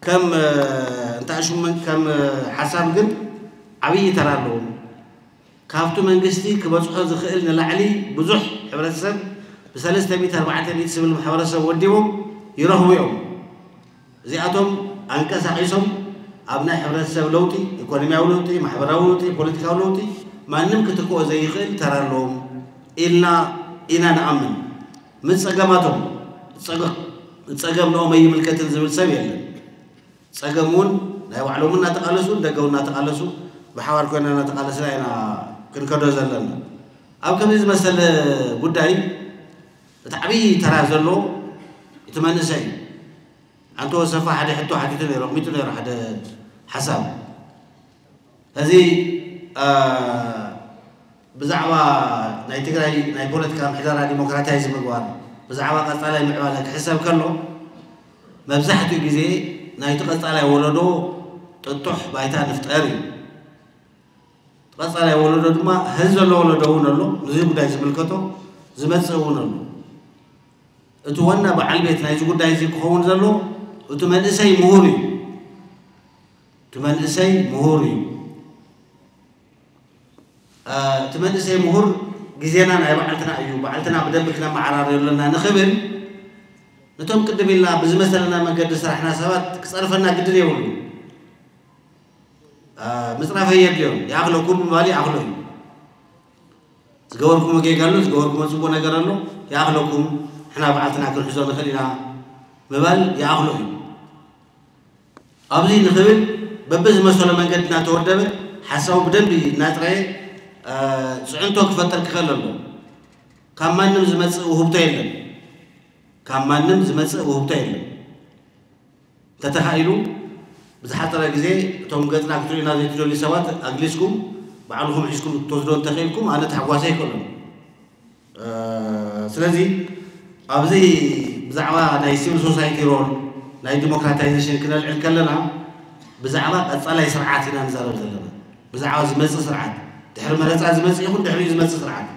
ከም እንታይ ሽሙ ከም ሓሳብ ግን ዓብዪ ተራ ኣለዎም። ካብቲ መንግስቲ ክበፅሖ ዝኽእል ንላዕሊ ብዙሕ ሕብረተሰብ ብሰለስተ ሚእቲ ኣርባዕተ ሚእቲ ዝብል ማሕበረሰብ ወዲቦም ይረኽቡ እዮም። እዚኣቶም ኣንቀሳቒሶም ኣብ ናይ ሕብረተሰብ ለውጢ፣ ኢኮኖሚያዊ ለውጢ፣ ማሕበራዊ ለውጢ፣ ፖለቲካዊ ለውጢ ማንም ክትክኦ ዘይኽእል ተራ ኣለዎም ኢልና ኢና ንኣምን። ምስ ጸገማቶም ጸገም ንኦም ኣይምልከትን ዝብል ሰብ የለን። ጸገም እውን ናይ ባዕሎም እናተቓለሱ ደገው እናተቓለሱ ብሓባር ኮይና እናተቓለስና ኢና ክንከዶ ዘለና። ኣብ ከምዚ ዝመሰለ ጉዳይ እቲ ዓብዪ ተራ ዘሎ እቲ መንእሰይ እዩ። ኣንተ ወሰፋ ሓደ ሕቶ ሓቲቱ ነይሩ ኣቕሚጡ ነይሩ ሓደ ሓሳብ እዚ ብዛዕባ ናይ ትግራይ ናይ ፖለቲካ ምሕደራ ዲሞክራታይዝ ምግባር ብዛዕባ ቀፃላይ ምዕባለ ክሕሰብ ከሎ መብዛሕትኡ ግዜ ናይቲ ቀፃላይ ወለዶ ጥጡሕ ባይታ ንፍጠር እዩ። ቀፃላይ ወለዶ ድማ ሕዚ ዘሎ ወለዶ እውን ኣሎ፣ ነዚ ጉዳይ ዝምልከቶ ዝመፅእ እውን ኣሎ። እቲ ዋና በዓል ቤት ናይዚ ጉዳይ እዚ ክኸውን ዘሎ እቲ መንእሰይ ምሁር እዩ። እቲ መንእሰይ ምሁር እዩ። እቲ መንእሰይ ምሁር ግዜና ናይ ባዕልትና እዩ፣ ባዕልትና ብደንቢ ክነመዓራርዮ ኣለና ንኽብል ነቶም ቅድም ኢልና ብዝመሰለና መንገዲ ዝሰራሕና ሰባት ክፀርፈና ግድን የብሉ። ምፅራፈይ የድልዮም ይኣኽለኩም ምባል ይኣኽሎ እዩ። ዝገበርኩሞ ጌጋ ኣሎ፣ ዝገበርኩሞ ፅቡቅ ነገር ኣሎ፣ ይኣኽለኩም፣ ንሕና ባዕልትና ክንሕዞ ንኽእል ኢና ምባል ይኣኽሎ እዩ። ኣብዚ ንኽብል በብዝመሰሎ መንገዲ እናተወደበ ሓሳቡ ብደንቢ እናጥረየ ፅዕንቶ ክፈጥር ክኽእል ኣለዎ። ካብ ማንም ዝመፅእ ውህብቶ የለን። ካብ ማንም ዝመፅእ ውህብቶ የለን። እንተተኻኢሉ ብዝሓፀረ ግዜ እቶም ገፅና ክትርእዩና ዘይትደልዩ ሰባት ኣግሊስኩም ባዕልኹም ሒዝኩም ክትወስዶ እንተኽኢልኩም ኣነ ተሓጓሰ ኣይክእሎን። ስለዚ ኣብዚ ብዛዕባ ናይ ሲቪል ሶሳይቲ ሮል ናይ ዲሞክራታይዜሽን ክነልዕል ከለና ብዛዕባ ቀፃላይ ስርዓት ኢና ንዛረብ ዘለና። ብዛዕባ ዝመፅእ ስርዓት ድሕሪ መረፃ ዝመፅእ ይኹን ድሕሪኡ ዝመፅእ ስርዓት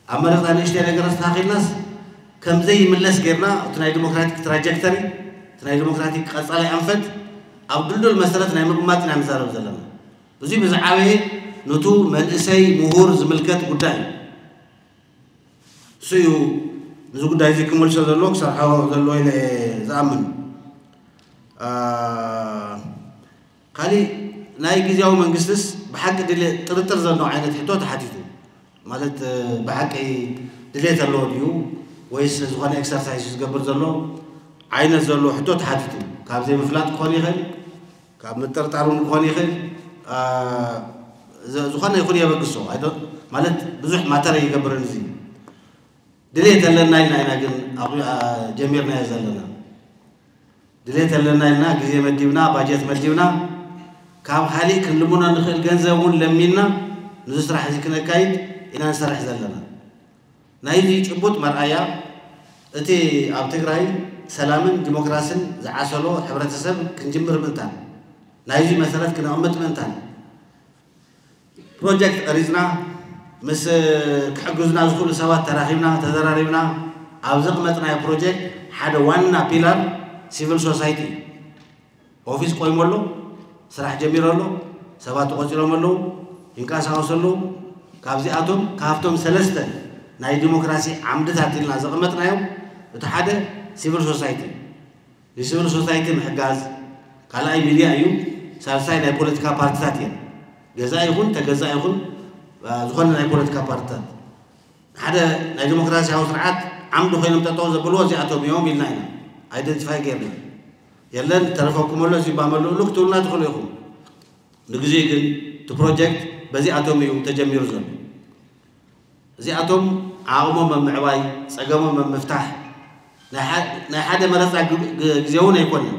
ኣብ መረፃ ንእሽተይ ነገር ኣስተኻኺልናስ ከም ዘይምለስ ጌርና እቲ ናይ ዲሞክራቲክ ትራጀክተሪ እቲ ናይ ዲሞክራቲክ ቀፃላይ ኣንፈት ኣብ ድልዱል መሰረት ናይ ምቕማጥ ኢና ንዛረብ ዘለና። እዙይ ብዝዓበየ ነቱ መንእሰይ ምሁር ዝምልከት ጉዳይ እዩ። እሱ እዩ ነዚ ጉዳይ እዚ ክመልሶ ዘለዎ ክሰርሖ ዘለዎ ኢለ እየ ዝኣምን። ካሊእ ናይ ግዜያዊ መንግስትስ ብሓቂ ድሌት ጥርጥር ዘሎ ዓይነት ሕቶ ተሓቲቱ። ማለት ብሓቂ ድሌት ኣለዎ ድዩ ወይስ ዝኾነ ኤክሰርሳይዝ ዝገብር ዘሎ ዓይነት ዘሎ ሕቶ ተሓቲቱ። ካብ ዘይምፍላጥ ክኾን ይኽእል፣ ካብ ምጥርጣር እውን ክኾን ይኽእል። ዝኾነ ይኹን የበግሶ ማለት ብዙሕ ማተር ይገብርን እዚ ድሌት ኣለና ኢልና ኢና ግን ጀሚርናዮ ዘለና። ድሌት ኣለና ኢልና ግዜ መዲብና፣ ባጀት መዲብና፣ ካብ ካሊእ ክንልምኖ ንኽእል ገንዘብ እውን ለሚንና ነዚ ስራሕ እዚ ክነካይድ ኢና ንሰርሕ ዘለና። ናይዚ ጭቡጥ መርኣያ እቲ ኣብ ትግራይ ሰላምን ዲሞክራስን ዝዓሰሎ ሕብረተሰብ ክንጅምር ምእንታን ናይዚ መሰረት ክነቕምጥ ምእንታን ፕሮጀክት ቀሪፅና ምስ ክሕግዙና ዝኽእሉ ሰባት ተራኺብና ተዘራሪብና ኣብ ዘቕመጥናዮ ፕሮጀክት ሓደ ዋና ፒላር ሲቪል ሶሳይቲ ኦፊስ ቆይሙ ኣሎ፣ ስራሕ ጀሚሩ ኣሎ፣ ሰባት ተቖፂሮም ኣለዉ፣ ይንቀሳቐሱ ኣለዉ። ካብዚኣቶም ካብቶም ሰለስተ ናይ ዲሞክራሲ ዓምድታት ኢልና ዘቐመጥናዮም እቲ ሓደ ሲቪል ሶሳይቲ፣ ንሲቪል ሶሳይቲ ምሕጋዝ፣ ካልኣይ ሚድያ እዩ፣ ሳልሳይ ናይ ፖለቲካ ፓርቲታት እየን። ገዛኢ ይኹን ተገዛኢ ይኹን ዝኾነ ናይ ፖለቲካ ፓርቲታት ሓደ ናይ ዲሞክራሲያዊ ስርዓት ዓምዲ ኮይኖም ጠጠው ዘብልዎ እዚኣቶም እዮም ኢልና ኢና ኣይደንቲፋይ ገይርና። የለን ተረፈኩም ኣሎ እዚ ባመልእሉ ክትብሉና ትኽእሉ ኢኹም። ንግዜ ግን እቲ ፕሮጀክት በዚኣቶም እዩ ተጀሚሩ ዘሎ። እዚኣቶም ዓቕሞም ኣብ ምዕባይ፣ ጸገሞም ኣብ ምፍታሕ ናይ ሓደ መረጻ ግዜ እውን ኣይኮነን።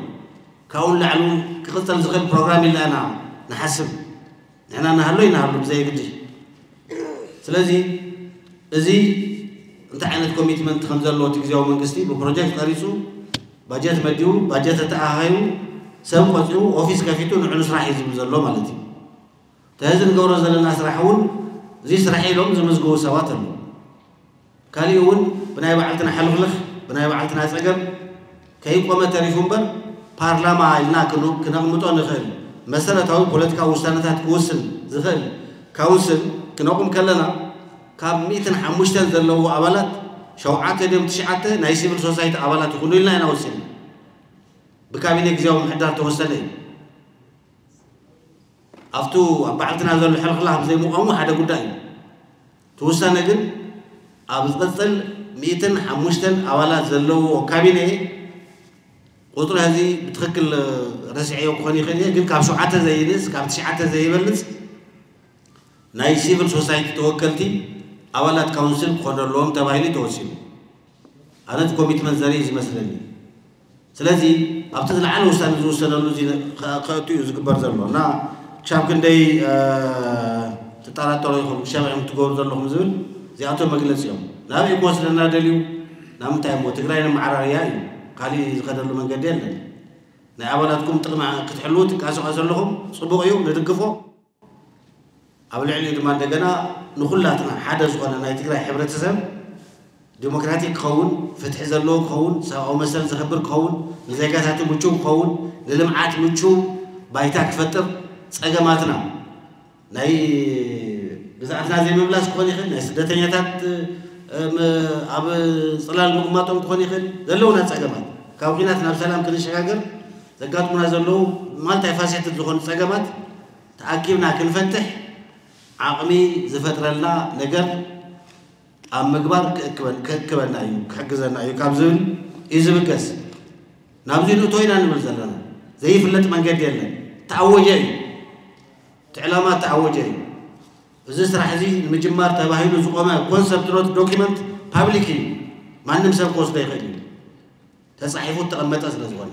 ካብኡ ንላዕሊ እውን ክቕጸል ዝኽእል ፕሮግራም ኢልና ኢና ንሓስብ። ንሕና ንሃሎ ይንሃሉ ብዘየግድስ። ስለዚ እዚ እንታይ ዓይነት ኮሚትመንት ከም ዘለዎ እቲ ግዜያዊ መንግስቲ ብፕሮጀክት ቀሪጹ ባጀት መዲቡ ባጀት ተተኣኻኺቡ ሰብ ቆጺሩ ኦፊስ ከፊቱ ንዑ ንስራሕ እዩ ዝብል ዘሎ ማለት እዩ። ተዚ ንገብሮ ዘለና ስራሕ እውን እዚ ስራሕ ኢሎም ዝምዝግቡ ሰባት ኣለዉ። ካሊእ እውን ብናይ ባዕልትና ሕልኽልኽ ብናይ ባዕልትና ፀገም ከይቆመ ተሪፉ እምበር ፓርላማ ኢልና ክነቕምጦ ንኽእል መሰረታዊ ፖለቲካዊ ውሳነታት ክውስን ዝኽእል ካውንስል ክነቑም ከለና ካብ ሚእትን ሓሙሽተን ዘለዉ ኣባላት ሸውዓተ ድዮም ትሽዓተ ናይ ሲቪል ሶሳይቲ ኣባላት ይኹኑ ኢልና ኢና ወሲንና። ብካቢኔ ግዜያዊ ምሕዳር ተወሰነ እዩ። ኣብቱ ኣብ ባዕልትና ዘሎ ሕልኽላኽ ዘይምቋሙ ሓደ ጉዳይ እዩ። እቲ ውሳነ ግን ኣብ ዝቕፅል ሚእትን ሓሙሽተን ኣባላት ዘለዎ ካቢኔ ቁፅሪ ሕዚ ብትኽክል ረሲዐዮ ክኾን ይኽእል እየ፣ ግን ካብ ሸውዓተ ዘይንስ ካብ ትሽዓተ ዘይበልፅ ናይ ሲቪል ሶሳይቲ ተወከልቲ ኣባላት ካውንስል ክኾኑ ኣለዎም ተባሂሉ ተወሲኑ። ኣነ እቲ ኮሚትመንት ዘርኢ ዝመስለኒ። ስለዚ ኣብቲ ዝለዓለ ውሳነ ዝውሰነሉ እዚ ከእቱ እዩ ዝግበር ዘሎ እና ክሻብ ክንደይ ትጠራጠሩ ኢኹም ሸብዕም ትገብሩ ዘለኹም ዝብል እዚኣቶም መግለፂ እዮም። ናበይ ክወስደና ደልዩ? ናብ ምንታይ እሞ ትግራይ ንመዓራርያ እዩ፣ ካሊእ ዝኸደሉ መንገዲ የለን። ናይ ኣባላትኩም ጥቕሚ ክትሕልዉ ትንቀሳቐሱ ኣለኹም፣ ፅቡቕ እዩ፣ ንድግፎ። ኣብ ልዕሊኡ ድማ እንደገና ንኹላትና ሓደ ዝኾነ ናይ ትግራይ ሕብረተሰብ ዲሞክራቲክ ክኸውን፣ ፍትሒ ዘለዎ ክኸውን፣ ሰብኣዊ መሰል ዘኽብር ክኸውን፣ ንዜጋታቱ ምቹው ክኸውን፣ ንልምዓት ምቹው ባይታ ክፈጥር፣ ፀገማትና ናይ ግዝኣትና ዘይምምላስ ክኾን ይኽእል፣ ናይ ስደተኛታት ኣብ ፅላል ምቕማጦም ክኾን ይኽእል፣ ዘለውና ፀገማት ካብ ኲናት ናብ ሰላም ክንሸጋገር ዘጋጥሙና ዘለዉ ማልታይ ፋሴትድ ዝኾኑ ፀገማት ተኣኪብና ክንፈትሕ ዓቕሚ ዝፈጥረልና ነገር ኣብ ምግባር ክእክበና እዩ ክሕግዘና እዩ ካብ ዝብል እዩ ዝብገስ። ናብዚ ንእቶ ኢና ንብል ዘለና። ዘይፍለጥ መንገዲ የለን። ተኣወጀ እዩ። እቲ ዕላማ ተኣወጀ እዩ። እዚ ስራሕ እዚ ንምጅማር ተባሂሉ ዝቆመ ኮንሰፕት ኖት ዶኪመንት ፓብሊክ እዩ። ማንም ሰብ ክወስዶ ይኽእል እዩ። ተፃሒፉ እተቐመጠ ስለ ዝኾነ።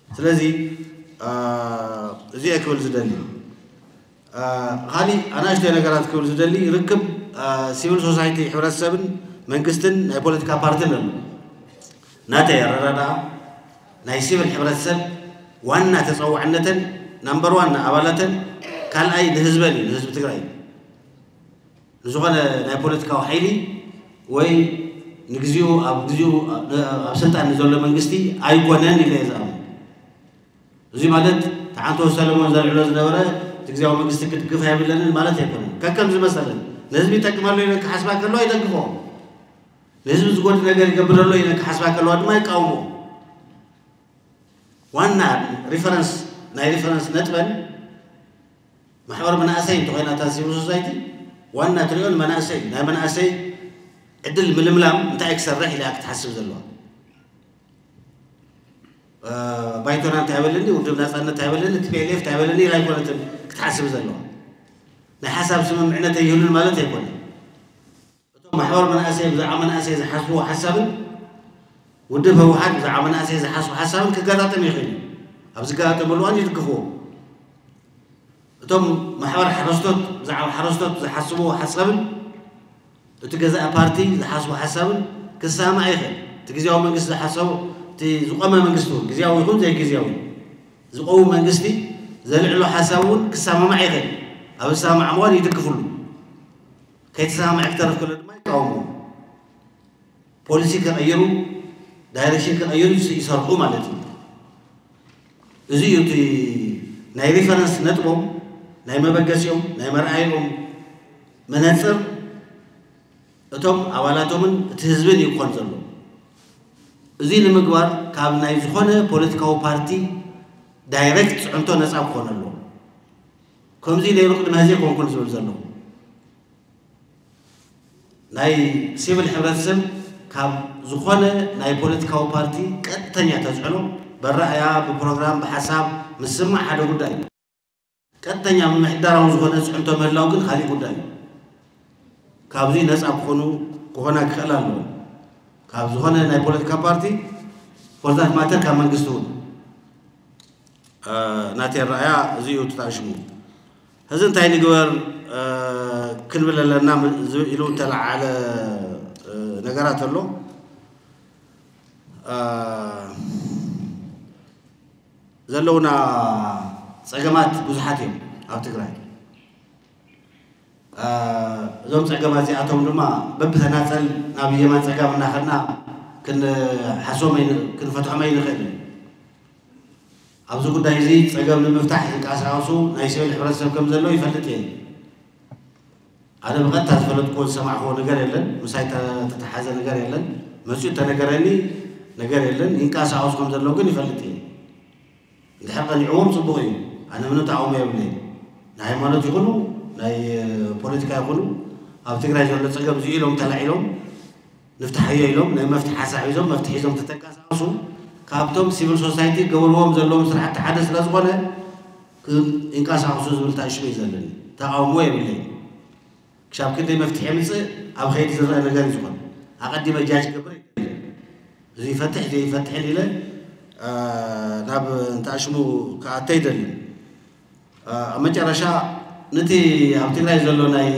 ስለዚ እዚኦ ክብል ዝደሊ ካሊእ ኣናእሽተይ ነገራት ክብል ዝደሊ ርክብ ሲቪል ሶሳይቲ ሕብረተሰብን መንግስትን ናይ ፖለቲካ ፓርትን ኣሎ። ናተይ ኣረዳድኣ ናይ ሲቪል ሕብረተሰብ ዋና ተፀዋዕነተን ናምበር ዋን ንኣባላተን ካልኣይ ንህዝበን እዩ፣ ንህዝቢ ትግራይ። ንዝኾነ ናይ ፖለቲካዊ ሓይሊ ወይ ንግዚኡ ኣብ ግዚኡ ኣብ ስልጣን ንዘሎ መንግስቲ ኣይኮነን ኢለ እየ ዝኣምን። እዚ ማለት ተዓንቶ ሰለሞን ዘልዕሎ ዝነበረ እቲ ግዜያዊ መንግስቲ ክድግፍ ኣይብለንን ማለት ኣይኮነን። ከከም ዝመሰለን ንህዝቢ ይጠቅም ኣሎ ኢለን ክሓስባ ከለዋ ይደግፎ፣ ንህዝቢ ዝጎድ ነገር ይገብር ኣሎ ኢለን ክሓስባ ከለዋ ድማ ይቃውሞ። ዋና ሪፈረንስ ናይ ሪፈረንስ ነጥበን ማሕበር መናእሰይ እንተኾይና እታ ሲቪል ሶሳይቲ ዋና ትሪኦ ንመናእሰይ ናይ መናእሰይ ዕድል ምልምላም እንታይ ክሰርሕ ኢላ ክትሓስብ ዘለዋ። ባይቶና እንታይ በለኒ፣ ውድብ ናፃነት እንታይ በለኒ፣ ቲ ፒ ኤል ኤፍ እንታይ በለኒ ኢላ ኣይኮነትን ክትሓስብ ዘለዋ። ናይ ሓሳብ ስምምዕነት ኣይህሉን ማለት ኣይኮነን። እቶም ማሕበር መናእሰይ ብዛዕባ መናእሰይ ዝሓስብዎ ሓሳብን ውድብ ህወሓት ብዛዕባ መናእሰይ ዝሓስቡ ሓሳብን ክገጣጠም ይኽእል እዩ። ኣብ ዝገጣጠመሉ እዋን ይድግፍዎ። እቶም ማሕበር ሓረስቶት ብዛዕባ ሓረስቶት ዝሓስብዎ ሓሳብን እቲ ገዛኢ ፓርቲ ዝሓስቦ ሓሳብን ክሰማማዕ ይኽእል። እቲ ግዜያዊ መንግስቲ ዝሓሰቦ እቲ ዝቆመ መንግስቲ እውን ግዜያዊ ይኹን ዘይግዜያዊ ዝቆውም መንግስቲ ዘልዕሎ ሓሳብ እውን ክሰማማዕ ይኽእል። ኣብ ዝሰማምዕዎ ይድግፍሉ፣ ከይተሰማምዐ ክተርፍ ከሎ ድማ ይቃወሙ። ፖሊሲ ክቕይሩ፣ ዳይሬክሽን ክቕይሩ ይስ- ይሰርሑ ማለት እዩ። እዚ እዩ እቲ ናይ ሪፈረንስ ነጥቦም፣ ናይ መበገሲኦም፣ ናይ መርኣይኦም መነፅር እቶም ኣባላቶምን እቲ ህዝብን እዩ ክኾን ዘሎ። እዚ ንምግባር ካብ ናይ ዝኾነ ፖለቲካዊ ፓርቲ ዳይሬክት ፅዕንቶ ነፃ ክኾን ኣለዎ። ከምዚ ነይሩ ቅድሚ ሕዚ ኣይኮንኩን ዝብል ዘለኹ። ናይ ሲቪል ሕብረተሰብ ካብ ዝኾነ ናይ ፖለቲካዊ ፓርቲ ቀጥተኛ ተፅዕኖ በራእያ ብፕሮግራም ብሓሳብ ምስማዕ ሓደ ጉዳይ እዩ። ቀጥተኛ ምምሕዳራዊ ዝኾነ ፅዕንቶ ምህላው ግን ካሊእ ጉዳይ እዩ። ካብዚ ነፃ ክኾኑ ክኾና ክኽእል ኣለዎ። ካብ ዝኾነ ናይ ፖለቲካ ፓርቲ ፎርዛት ማተር ካብ መንግስቲ እውን ናተይ ኣረኣያ እዚ እዩ ተጣሽሙ። ሕዚ እንታይ ንግበር ክንብል ኣለና ኢሉ እተለዓለ ነገራት ኣሎ። ዘለውና ፀገማት ብዙሓት እዮም ኣብ ትግራይ። እዞም ፀገማት እዚኣቶም ድማ በብተናፀል ናብ የማን ፀጋም እናኸድና ክንሓሶም ኣይን- ክንፈትሖም ኣይንኽእልን። ኣብዚ ጉዳይ እዚ ፀገም ንምፍታሕ ዝንቀሳቐሱ ናይ ሲቪል ሕብረተሰብ ከም ዘለዉ ይፈልጥ እየ። ኣነ ብቐጥታ ዝፈለጥኩዎ ዝሰማዕኩዎ ነገር የለን፣ ምሳይ ተተሓዘ ነገር የለን፣ መፅኡ ተነገረኒ ነገር የለን። ይንቀሳቐሱ ከም ዘለዉ ግን ይፈልጥ እየ። እንድሕር ቀኒዕዎም ፅቡቕ እዩ። ኣነ ምንም ተቃውሞ የብለይ። ናይ ሃይማኖት ይኹኑ ናይ ፖለቲካ ይኹኑ ኣብ ትግራይ ዘሎ ፀገም እዚ ኢሎም ተላዒሎም ንፍትሓዮ ኢሎም ናይ መፍትሒ ሓሳብ ሒዞም መፍትሒ ሒዞም ተተንቀሳቀሱ ካብቶም ሲቪል ሶሳይቲ ገበርዎም ዘለዎም ስራሕቲ ሓደ ስለ ዝኾነ ይንቀሳቀሱ ዝብል ታሽሙ እዩ ዘለኒ። ተቃውሞ የብለይ። ክሻብ ክንደይ መፍትሒ የምፅእ ኣብ ከይዲ ዝረአ ነገር እዩ ዝኾነ ኣቀዲመ ጃጅ ክገብር ኣይደልን። እዚ ይፈትሕ እዚ ይፈትሕን ኢለ ናብ እንተኣሽሙ ክኣተ ኣይደልን። ኣብ መጨረሻ ነቲ ኣብ ትግራይ ዘሎ ናይ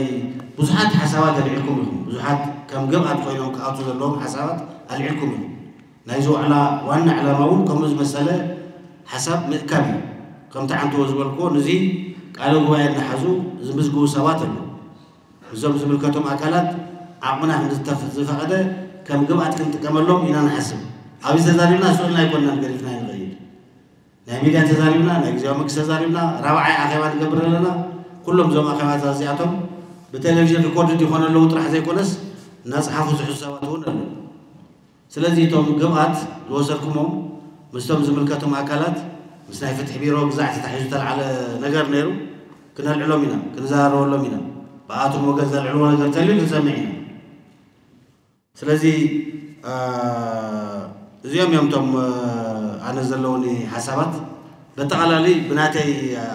ብዙሓት ሓሳባት ኣልዒልኩም ኢኹም። ብዙሓት ከም ግብኣት ኮይኖም ክኣቱ ዘለዎም ሓሳባት ኣልዒልኩም ኢኹም። ናይዚ ዋዕላ ዋና ዕላማ እውን ከምኡ ዝመሰለ ሓሳብ ምእካብ እዩ። ከምቲ ዓንትዎ ዝበልክዎ ንዚ ቃለ ጉባኤ እናሓዙ ዝምዝግቡ ሰባት ኣለዉ። እዞም ዝምልከቶም ኣካላት ዓቕምና ክንዝተፍ ዝፈቐደ ከም ግብኣት ክንጥቀመሎም ኢና ንሓስብ። ኣብዚ ተዛሪብና ስእልና ኣይኮንናን ገዲፍና ንኸይድ። ናይ ሚድያ ተዛሪብና፣ ናይ ግዜያዊ መንግስቲ ተዛሪብና፣ ራብዓይ ኣኼባ ንገብር ኣለና። ኩሎም እዞም ኣኼባታት እዚኣቶም ብቴሌቪዥን ሪኮርድ ይኾነ ኣለዉ ጥራሕ ዘይኮነስ እናፅሓፉ ዝሕዙ ሰባት እውን ኣለዉ። ስለዚ እቶም ግብኣት ዝወሰድኩሞም ምስቶም ዝምልከቶም ኣካላት ምስ ናይ ፍትሒ ቢሮ ግዛዕ ተታሒዙ ዝተልዓለ ነገር ነይሩ ክነልዕሎም ኢና፣ ክንዘራረበሎም ኢና። ብኣቶም ወገን ዘልዕልዎ ነገር ተልዩ ክንሰምዕ ኢና። ስለዚ እዚኦም እዮም እቶም ኣነ ዘለውኒ ሓሳባት። በጠቓላሊ ብናተይ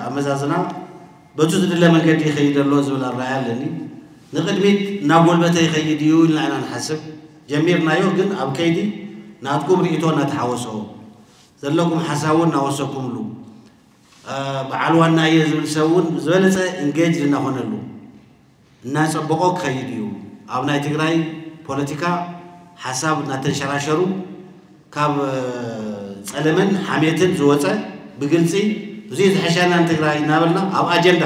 ኣመዛዝና በቱ ዝድለ መንገዲ ይኸይድ ኣሎ ዝብል ኣረኣያ ኣለኒ። ንቕድሚት እናጎልበተ ይኸይድ እዩ ኢልና ኢና ንሓስብ። ጀሚርናዮ ግን ኣብ ከይዲ ናትኩም ርእይቶ እናተሓወሶ ዘለኩም ሓሳብ እውን እናወሰኩምሉ በዓል ዋና እየ ዝብል ሰብ እውን ዝበለፀ ኢንጌጅ እናኾነሉ እናፀበቖ ክኸይድ እዩ። ኣብ ናይ ትግራይ ፖለቲካ ሓሳብ እናተንሸራሸሩ ካብ ፀለመን ሓሜትን ዝወፀ ብግልፂ ብዙይ ዝሐሻና ንትግራይ እናበልና ኣብ ኣጀንዳ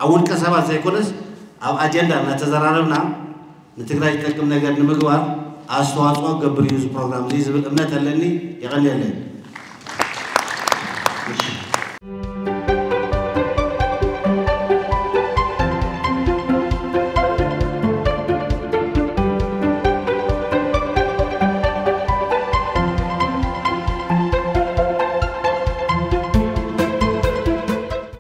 ኣብ ውልቀ ሰባት ዘይኮነስ ኣብ ኣጀንዳ እናተዘራረብና ንትግራይ ዝጠቅም ነገር ንምግባር ኣስተዋፅኦ ክገብር እዩ እዚ ፕሮግራም እዚ ዝብል እምነት ኣለኒ። የቐንየለይ።